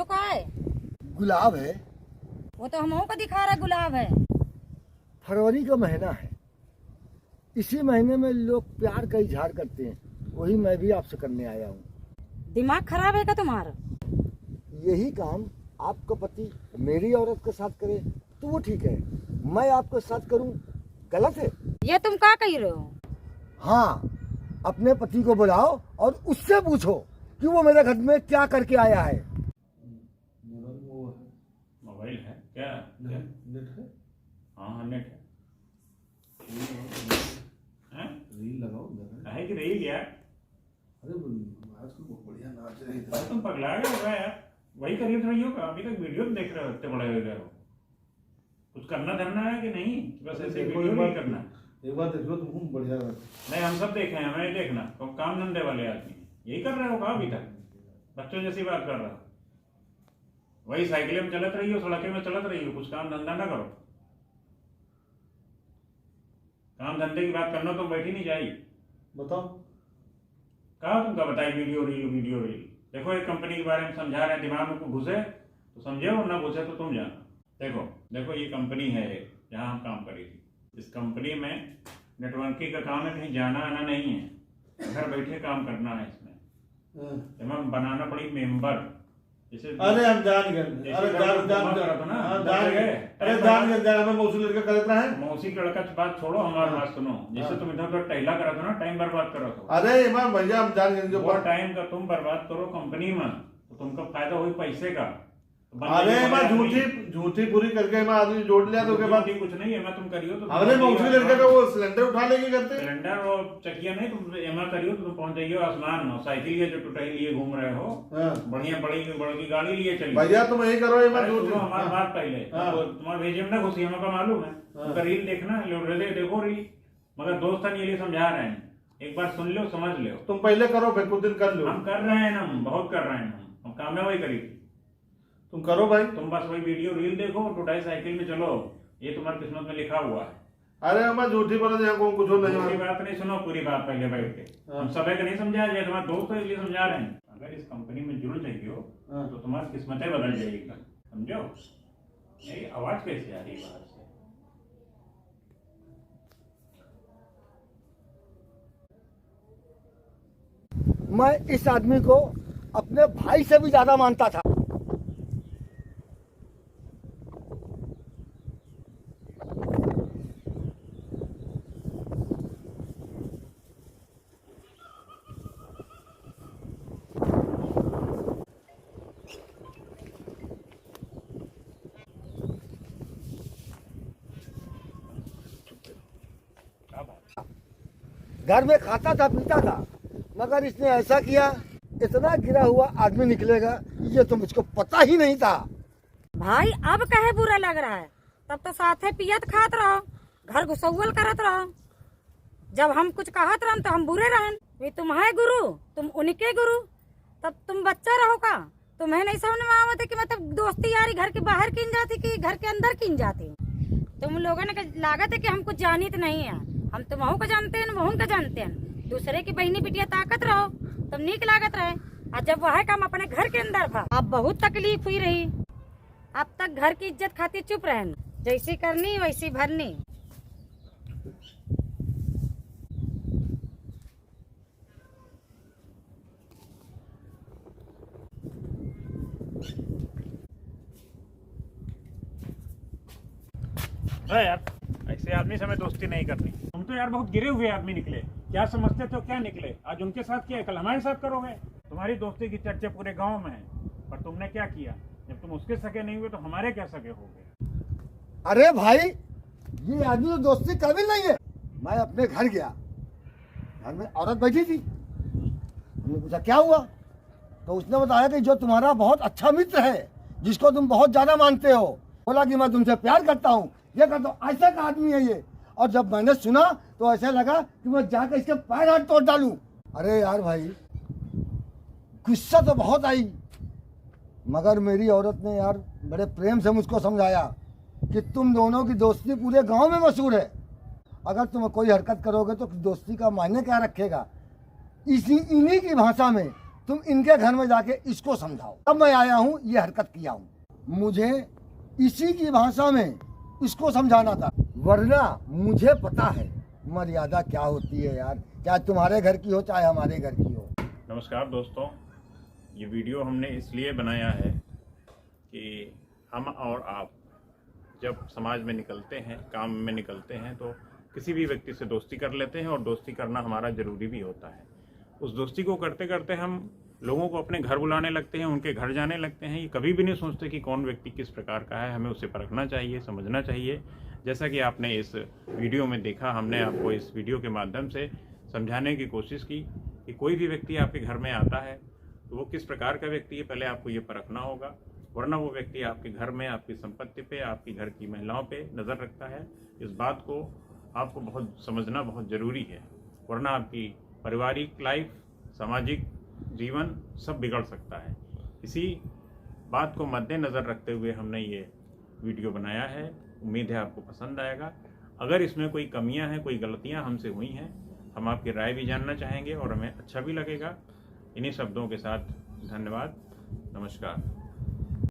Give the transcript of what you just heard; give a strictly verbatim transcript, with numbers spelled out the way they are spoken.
का है? गुलाब है। वो तो हमहू को दिखा रहा गुलाब है। फरवरी का महीना है, इसी महीने में लोग प्यार का इजहार करते हैं, वही मैं भी आपसे करने आया हूँ। दिमाग खराब है का तुम्हारा? यही काम आपका पति मेरी औरत के साथ करे तो वो ठीक है, मैं आपके साथ करूँ, गलत है? ये तुम का कही रहे हो? हाँ, अपने पति को बुलाओ और उससे पूछो कि वो मेरे घर में क्या करके आया है। मोबाइल वो है। मोबाइल है? क्या? क्या? नेट, नेट है? हाँ, हाँ, नेट है। रील लगाओ, हैं? रील लगाओ, देख रहे हैं। काहे की रील यार? अरे, वो आजकल बहुत बढ़िया नाच रहे हैं। भाई, तुम पगला गए हो क्या यार? वही करिए तो रहियो का, अभी तक वीडियो तो देख रहे हो, इतने बड़े हो गए हो। कुछ करना धरना है कि नहीं? बस अरे ऐसे देखो, वीडियो एक नहीं बार, करना। एक बार देख लो, तुमको बढ़िया लगे। नहीं, हम सब देखे हैं, हमें देखना। तुम काम धंधे वाले आदमी, यही कर रहे हो का अभी तक? बच्चों जैसी बात कर रहे हो। वही साइकिल में चलत रहियो, सड़के में चलत रहियो, कुछ काम धंधा ना करो। काम धंधे की बात करना तो बैठी नहीं जाई। बताओ। का तुमका बताई, वीडियो रील, वीडियो रील। देखो, एक कंपनी के बारे में समझा रहे हैं, दिमाग में कुछ घुसे तो समझे, और ना घुसे तो तुम जानो। देखो, देखो, ये कंपनी है एक, जहाँ हम काम करी थी। इस कंपनी में नेटवर्किंग का काम है, कहीं जाना आना नहीं है, घर बैठे काम करना है इसमें। हाँ। एमा बनाना पड़ी मेंबर। जैसे अरे, हम जान गए। जैसे अरे, जब जान, तुम जान, घूमा जान। करत हो ना, हाँ, दस जान गए। गए। अरे, टाइम जान बर्बाद गए, जान, हमें मौसी लड़का के बात छोड़ो, हमारी हाँ। बात सुनो। जैसे हाँ। तुम इधर उधर टहला करत हो ना, टाइम बर्बाद करत हो। अरे, एमा भैया, हम जान गए, जो वो बात टाइम का तुम बर्बाद करो कंपनी में, तो तुमका फायदा होई पैसे का। तो बंदे अरे, जो एमा बर्बाद झूठी, नहीं। झूठी पूरी करके एमा आदमी जोड़ लिया, तो के झूठी बाद कुछ नहीं है, एमा तुम करियो तो अरे, तुम मौसी लड़का का वो सिलेंडर उठा लेके करते। सिलेंडर और चकिया नहीं, तुम एमा करियो तो तुम पहुंच जाइयो आसमान में। साइकिल ये जो टुटाई लिए घूम रहे हो, हाँ। बढ़िया बड़ी, बड़की गाड़ी लिए चलिए। भैया, तुम यही करो, ये मत अरे, झूठ। सुनो हमारी हाँ। बात पहले। हाँ। तो तुम्हारे भेजे में ना घुसी, हमका मालूम है। हाँ। उनका रील देखना है, लो, रील देखो रील। मगर दोस्त नहीं, ये समझा रहे हैं, एक बार सुन लो, समझ लो। तुम पहले करो, फिर कुछ दिन कर लो। हम कर रहे हैं ना, हम बहुत कर रहे हैं, हम, हम कामयाबी करी। तुम करो भाई। तुम बस वही वीडियो रील देखो, टुटाई साइकिल में चलो, ये तुम्हारी किस्मत में लिखा हुआ है। अरे, हम झूठी बोले, यहाँ को कुछ नहीं पूरी है। बात नहीं, सुनो पूरी बात पहले बैठ के। हाँ। हम सभी को नहीं समझा, ये तुम्हारे दोस्त हैं इसलिए समझा रहे हैं। अगर इस कंपनी में जुड़ जाइयो, हाँ। तो तुम्हारी किस्मतें बदल जाएगी, समझो? ये आवाज कैसे आ रही है बाहर से? मैं इस आदमी को अपने भाई से भी ज्यादा मानता था। घर में खाता था, पीता था, मगर इसने ऐसा किया, इतना गिरा हुआ आदमी निकलेगा, ये तो मुझको पता ही नहीं था। भाई, अब कहे बुरा लग रहा है? तब तो साथे पियत खात रहो, घर घुसौवल करत रहो। जब हम कुछ कहत रहन तो हम बुरे रहन। वे तुम्हारे गुरु, तुम उनके गुरु, तब तुम बच्चा रहो का? तुम्हें नहीं समझ में आवत है कि मतलब दोस्ती यारी घर के बाहर कीन जाती कि घर के अंदर कीन जाती? तुम लोगन के लागत है कि हम कुछ जानित नहीं है। हम तुमहू का जानते हैं, वहुन का जानते हैं। दूसरे की बहिनी बिटिया ताकत रहो, तब नीक लागत रहे। आ जब वह काम अपने घर के अंदर भा, अब बहुत तकलीफ हुई रही। अब तक घर की इज्जत खातिर चुप रहन, जैसी करनी वैसी भरनी। अरे यार, ऐसे आदमी से हमें दोस्ती नहीं करनी। तुम तो यार बहुत गिरे हुए आदमी निकले। क्या समझते थे हो, क्या निकले? आज उनके साथ किया है, कल हमारे साथ करोगे। तुम्हारी दोस्ती की चर्चा पूरे गांव में है, पर तुमने क्या किया? जब तुम उसके सगे नहीं हुए तो हमारे क्या सगे हो गए? अरे भाई, ये आदमी तो दोस्ती काबिल नहीं है। मैं अपने घर गया, घर में औरत बैठी थी, हमने पूछा क्या हुआ, तो उसने बताया कि जो तुम्हारा बहुत अच्छा मित्र है, जिसको तुम बहुत ज्यादा मानते हो, बोला कि मैं तुमसे प्यार करता हूँ, ये कर दो, ऐसा का आदमी है ये। और जब मैंने सुना तो ऐसा लगा कि मैं जाकर इसके पैर हाथ तोड़ डालूं। अरे यार भाई, गुस्सा तो बहुत आई, मगर मेरी औरत ने यार बड़े प्रेम से मुझको समझाया कि तुम दोनों की दोस्ती पूरे गांव में मशहूर है, अगर तुम कोई हरकत करोगे तो दोस्ती का मायने क्या रखेगा। इसी, इन्हीं की भाषा में तुम इनके घर में जाके इसको समझाओ। अब मैं आया हूँ, ये हरकत किया हूँ। मुझे इसी की भाषा में इसको समझाना था, वरना मुझे पता है मर्यादा क्या होती है यार, चाहे तुम्हारे घर की हो, चाहे हमारे घर की हो। नमस्कार दोस्तों, ये वीडियो हमने इसलिए बनाया है कि हम और आप जब समाज में निकलते हैं, काम में निकलते हैं, तो किसी भी व्यक्ति से दोस्ती कर लेते हैं और दोस्ती करना हमारा ज़रूरी भी होता है। उस दोस्ती को करते करते हम लोगों को अपने घर बुलाने लगते हैं, उनके घर जाने लगते हैं। ये कभी भी नहीं सोचते कि कौन व्यक्ति किस प्रकार का है। हमें उसे परखना चाहिए, समझना चाहिए। जैसा कि आपने इस वीडियो में देखा, हमने आपको इस वीडियो के माध्यम से समझाने की कोशिश की कि कोई भी व्यक्ति आपके घर में आता है तो वो किस प्रकार का व्यक्ति है, पहले आपको ये परखना होगा, वरना वो व्यक्ति आपके घर में, आपकी संपत्ति पे, आपकी घर की महिलाओं पे नज़र रखता है। इस बात को आपको बहुत समझना बहुत ज़रूरी है, वरना आपकी पारिवारिक लाइफ, सामाजिक जीवन सब बिगड़ सकता है। इसी बात को मद्देनज़र रखते हुए हमने ये वीडियो बनाया है। उम्मीद है आपको पसंद आएगा। अगर इसमें कोई कमियां हैं, कोई गलतियां हमसे हुई हैं, हम आपकी राय भी जानना चाहेंगे और हमें अच्छा भी लगेगा। इन्हीं शब्दों के साथ धन्यवाद, नमस्कार।